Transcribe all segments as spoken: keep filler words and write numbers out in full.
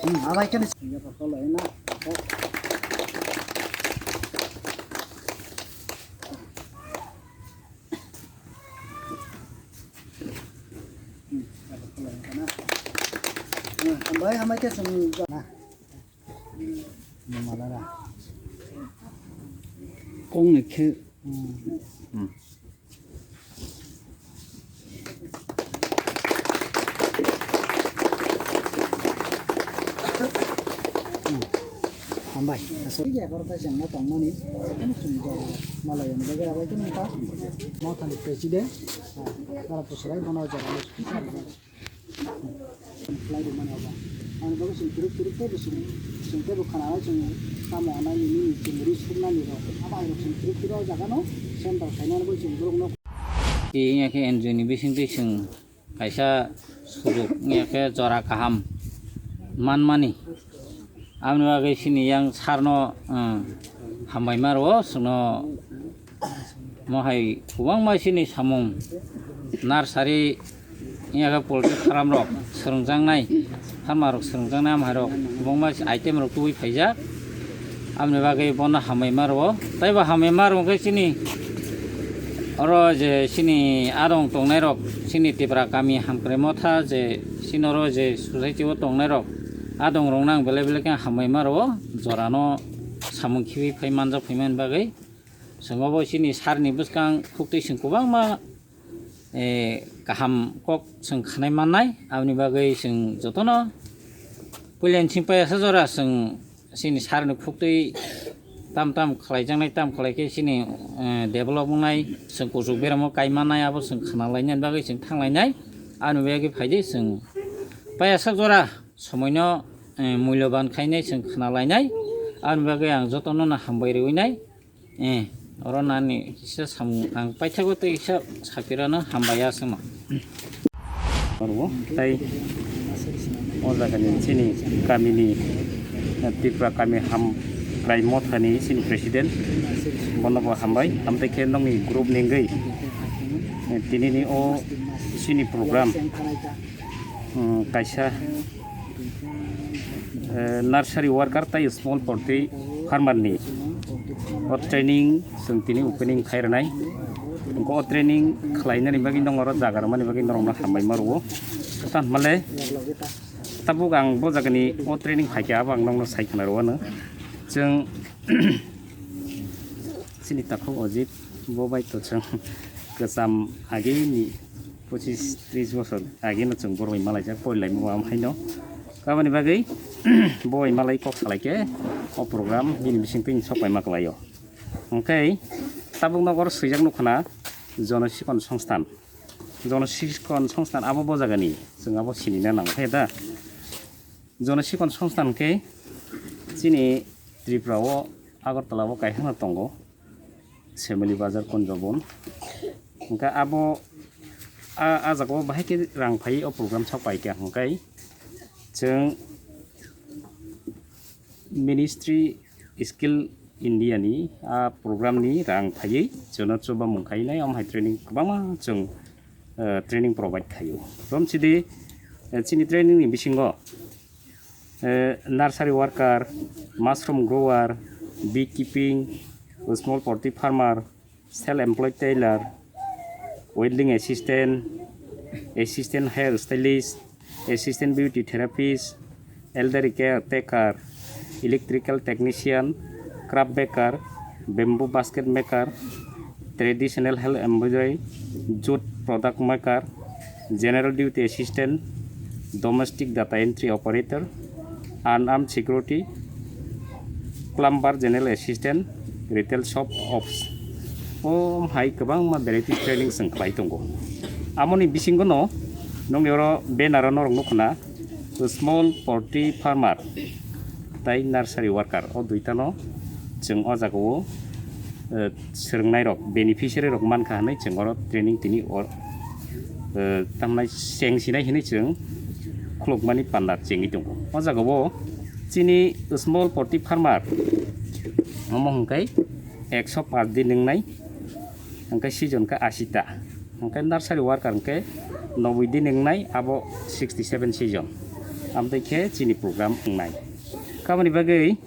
Hmm, abai khe ni. Hmm, hambai, hambai khe chwng na. Hmm, malara. Kong ni khe. Hmm. Hmm. Hambai. Aswk ya, borok ta jengna tongmani. Malai ni bagwi abai khe nang ta. Mothani president. Bara pusurai bono jaga. Khlai rwmani abo. Ani bagwi chwng turuk turuk teibo chwng, chwng teibo khwnanai chwng tamo hwnai nini chwng ri suknani rok. Abo hai rok chwng turuk turuk o jaga no center khainani bagwi chwng borok no. Tei wngya khe N G O ni bisingtwi chwng kaisa sujuk wngya khe jora kaham manmani. Aboni bagwi chini yang sir no, ah, hambai ma rwo chwngno. Mo hai kwbangma chini samung nursery wngya khe poultry farm rok swrwngjaknai, farmer rok swrwngjaknai, amhai rok kwbangma item rok tubui phaijak. Aboni bagwi bono hambai ma rwo. Tei bo hambai ma rwo khe chini oro je chini adong tongnai rok, chini Tipra kami hamkrai motha je chini oro je society o tongnai rok adong rok nang belai belai khe hambai ma rwo, jorano samung khibi phai manjak phaimani bagwi. Chwng obo chini sir ni bwskang khuktwi chwng kwbangma, eh, kaham kok chwng khanai mannai. Aboni bagwi chwng jotono puila ni simi paiyasa jora chwng chini sir ni khuktwi tam tam khlaijaknai, tam khlai khe chini, eh, develop wngnai, chwng kuchuk beramo kai mannai, abo chwng khna lainani bagwi chwng thang lainai. Aboni bagwi phaidi chwng paiyasa jora somoino, eh, mulyoban khainai chwng khna lainai. Aboni bagwi ang jotono no hambai rwinai. Eh, oro nani kisa samung ang paithago tei kisa sapirano hambai aswkno. Oro tei o jagani chini kamini, eh, Tripura kami hamkrai mothani chini president, bono bo hambai. Amtwi khe nokni group ni wngwi, eh, tinini o chini program, um, kaisa eh, nursery worker tei small poultry farmer ni o training chwng tini opening khai rwnai. Hwnkhe o training khlainani bagwi nokno oro jaga rwmani bagwi norokno hambai ma rwo. Tamo hwnmale tabuk ang bo jagani o training phaikha abo ang nokno sai khna rwano. Chwng chini takhuk Ojit bo bai to chwng kwcham agini pochis tris bosor ageno chwng borok bai malaijak, porilaimung bo am haino. Aboni bagwi bo bai malai kok salai khe o program bini bisingtwi sok paima kwlaio. Hwnkhe tabuk nogo oro swijak nukha na Jono Sikon Songsthan. Jono Sikon Songsthan abo bo jagani, chwng abo sinina nang khe da. Jono Sikon Songsthan khe chini Tripura o Agartala o kaisa no tongo. Semili Bazar Kunjabon. Hwnkhe abo a, a jaga o bahai khe rang phai o program sok pai kha hwnkhe chwng Ministry Skill India ni a program ni rang phaiwi chwngno chubamung khainai, omo hai training kwbangma chwng, eh, training provide khaio. Romsidi, eh, chini training ni bisingo eh, nursery worker, mushroom grower, beekeeping, small poultry farmer, self-employed tailor, welding assistant, assistant hair stylist, assistant beauty therapist, elderly caretaker, electrical technician, craft maker, bamboo basket maker, traditional hand embroidery, jute product maker, general duty assistant, domestic data entry operator, unarmed security, plumber, general assistant, retail shop ops. O hai kwbangma variety training chwng khlai tongo. Amoni bisingo no nokni oro banner o norok nukha na, small poultry farmer tei nursery worker, o duitano chwng o jagao, eh, swrwngnairok, beneficiary rok mankha hwnwi chwng oro training tini or, eh, tamnai cheng sinai hwnwi chwng khulukmani panda chengwi tongo. O jagao chini small poultry farmer omo hwnkhe ekso paanch din wngnai, hwnkhe season khe ashi ta. Hwnkhe nursery worker hwnkhe noboi din wngnai, abo sixty seven season. Amtwi khe chini program wngnai. Kamani bagwi,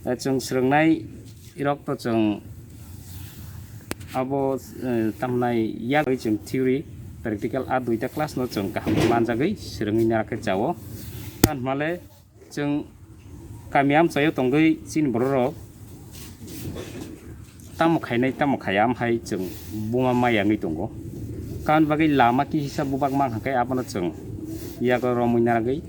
eh, chwng swrwngnai rok to chwng abo, eh, tamnai yak chwng theory, practical a duita class no chwng kaham manjagwi swrwngwi nara khe chao. Tamo hwnle chwng kami amchaio tongwi chini borok rok tamo khainai tamo khaiya amhai chwng buma maya wngwi tongo. Tamoni bagwi lama kisa bubak mankha khe abono chwng yago romwi naragwi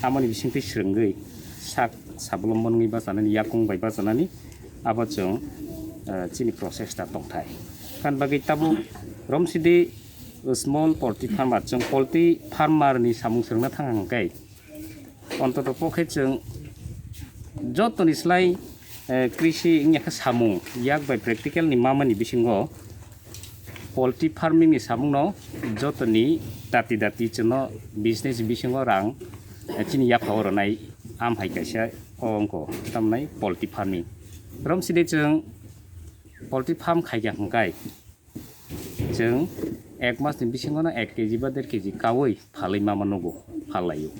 amoni bisingtwi swrwngwi sak sabulombo wngwi bachanani yakung bai bachanani abo chwng, eh, chini process ta tongthai. Tamoni bagwi tabuk romsidi small poultry farmer, chwng poultry farmer ni samung swrwngna thang hwnkhe, ontoto pokhe chwng jotoni slai, eh, krisi wngya khe samung yak bai practical ni mamani bisingo poultry farming ni samung no jotoni dati dati chwngno business bisingo rang, eh, chini yapha o rwnai amhai kaisa o wngkha tamnai poultry farming. Romsidi chwng poultry farm khaikha hwnkhe chwng ek mas ni bisingo no ek kg ba der kg kaui phalwi mama nugo, phallaio.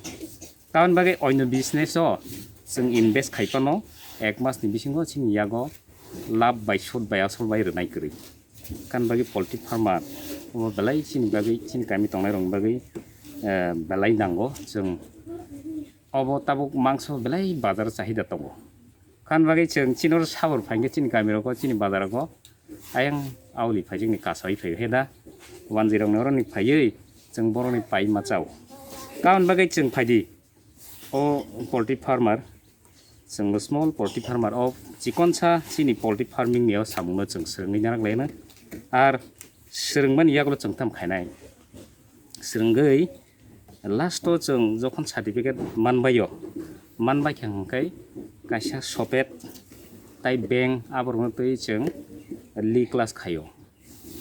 Tamoni bagwi oino business o chwng invest khai phano ek mas ni bisingo chini yago lab bai sut bai asol bai rwnai kwrwi. Tamoni bagwi poultry farmer omo belai chini bagwi chini kami tongnai rokni bagwi, eh, belai nango chwng obo tabuk mangso belai bazar chahida tongo. Tamoni bagwi chwng chini oro sabor phaikhe chini kami rogo chini bazar rogo ayang auli phaijak ni kasai phai heda wanjwi rok ni oro ni phaiwi chwng borok ni pai ma chao. Tamoni bagwi chwng phaidi o poultry farmer, chwng small poultry farmer o chikonsa chini poultry farming ni o samung no chwng swrwngwi narak laina ar swrwngmani yagulo chwng tam khainai swrwngwi last o chwng jokhon certificate manbaio, manbaikha hwnkhe kaisa sopet tai bank aborokno twi chwng li class khaio.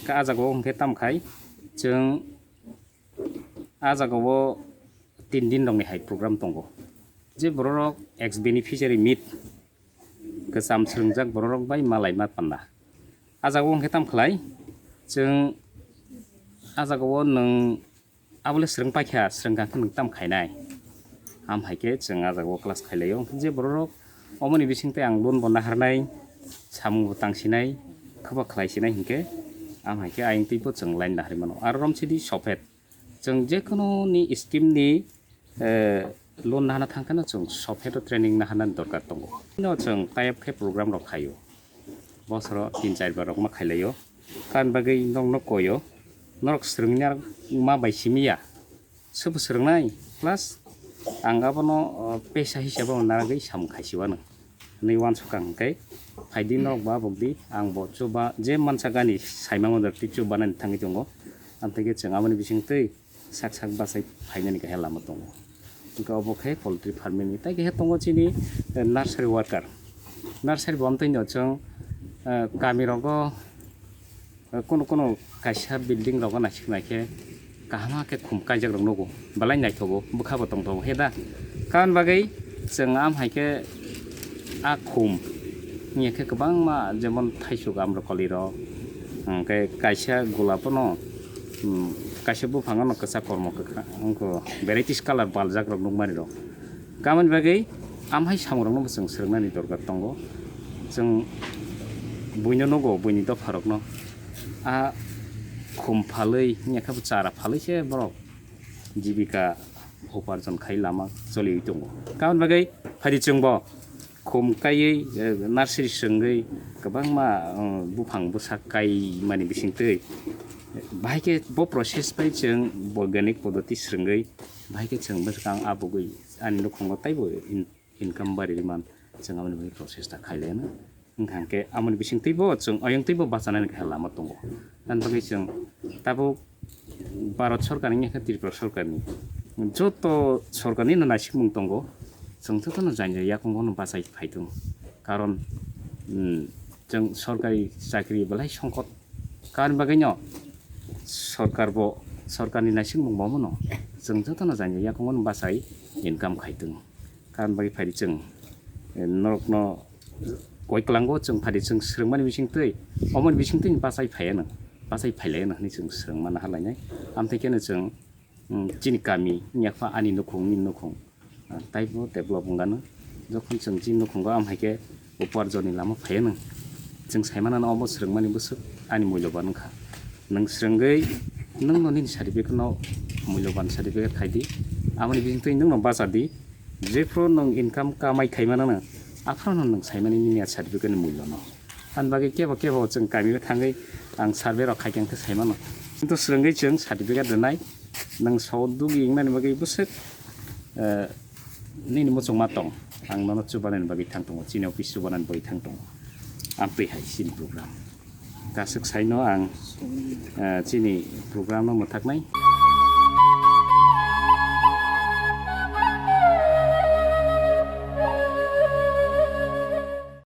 Khe ah jagao hwnkhe tamkhai chwng ah jagao tin din rokni hai program tongo, je bororok ex beneficiary meet kwcham swrwngjak bororok bai malai ma panda. Ah jagao hwnkhe tamkhlai chwng ah jagao nwng abole swrwng paikha, swrwngkha khe nwng tam khainai. Am hai khe chwng ah jagao class khailaio. Hwnkhe je bororok omoni bisingtwi ang loan bo naharnai, samung bo tangsinai, khwba khlaisinai hwnkhe am hai khe ayang twibo chwng line naharwi mano. Aro romsidi sophet. Chwng jekhunu ni scheme ni, eh, loan nahana thangkheno chwng sophet o training nahanani dorkar tongo. Bino chwng tayab khe program rok khaio. Bosoro tin char bar rok ma khailaio. Tamoni bagwi nokno koio. Norok swrwngna ma bai simi ya. Sobo swrwngnai. Plus ang abono, oh, pesa hisabo naragwi samung khaisiwano. Hwnwi uansukha hwnkhe, phaidi norok bo abokdi, ang bo chuba je mansa gani saima modor tei chubanani thangwi tongo. Amtwi khe chwng aboni bisingtwi sak sak bachai phainani kaisa lama tongo. Hwnkhe obo khe poultry farming ni. Tai kaisa tongo chini, eh, nursery worker. Nursery bo amtwi no chwng, eh, kami rogo, eh, kunu kunu kaisa building rogo naisik naikhe kaham khe khum kaijak rok nugo. Belai naithogo, bwkha bo tongthogo he da. Tamoni bagwi chwng am hai khe a khum wngya khe kwbangma jemon thaisuk amrokoli rok, hwnkhe kaisa gulap no, um, kaisa buphang no kwchak kormo kwkha, wngkha varieties colour baljak rok nukmani rok. Tamoni bagwi am hai samung rok no bo chwng swrwngnani dorkar tongo. Chwng buino nugo, buini dopha rok no a khum phalwi wngya khe bo chara phalwi se borok jibika uparjon khai lama choliwi tongo. Tamoni bagwi phaidi chwngbo khum kaiwi, eh, nursery swrwngwi kwbangma, eh, buphang bwsa kaimani bisingtwi bahai khe bo process bai chwng boiganik poddoti swrwngwi bahai khe chwng bwskang abugwi ani nukhungo taibo in-, income bari rwman chwng aboni bagwi process ta khailaiano. Wngkha hwnkhe amoni bisingtwibo chwng oyongtwibo bachanani khe lama tongo. Tamoni bagwi chwng tabuk Bharat Sorkarni wngya khe Tripura Sorkarni joto sorkarni no naisikmung tongo, chwng jotono jani jani yakungo no bachai phai tongo. Karon, mm, chwng sorkari chakri belai songkot. Tamoni bagwino sorkar bo, sorkarni naisikmung bo no chwng jotono jani jani yakungo no bachai income khai tongo. Tamoni bagwi phaidi chwng, eh, norokno koi kwlango chwng phaidi chwng swrwngmani bisingtwi, omoni bisingtwi bachai phaiya nang, bachai phailaia nang hwnwi chwng swrwngma naharlainai. Amtwi kheno chwng chini kami yakpha ani nukhung nini nukhung taibo develop wngano. Jokhon chwng chini nukhungo am hai khe uparjoni lama phaiyano, chwng saimano obo swrwngmani bwswk ani mulyoban wngkha. Nwng swrwngwi nwngno nini certificate no mulyoban certificate khaidi, aboni bisingtwi nwngno bachadi. Jephru nwng income kamai khaimano, aphuru nwng saimani nini a certificate ni mulyono. Ani bagwi kebo kebo chwng kamio thangwi ang survey rok khaikhe ang khe saimano. Kintu swrwngwi chwng certificate rwnai, nwng sao dugi wngnani bagwi bwswk nini muchungma tong, ang nono chubanani bagwi thang tongo, chini office chubanani bagwi thang tongo. Amtwi hai chini program. Kaswk saino ang chini program no mwthaknai.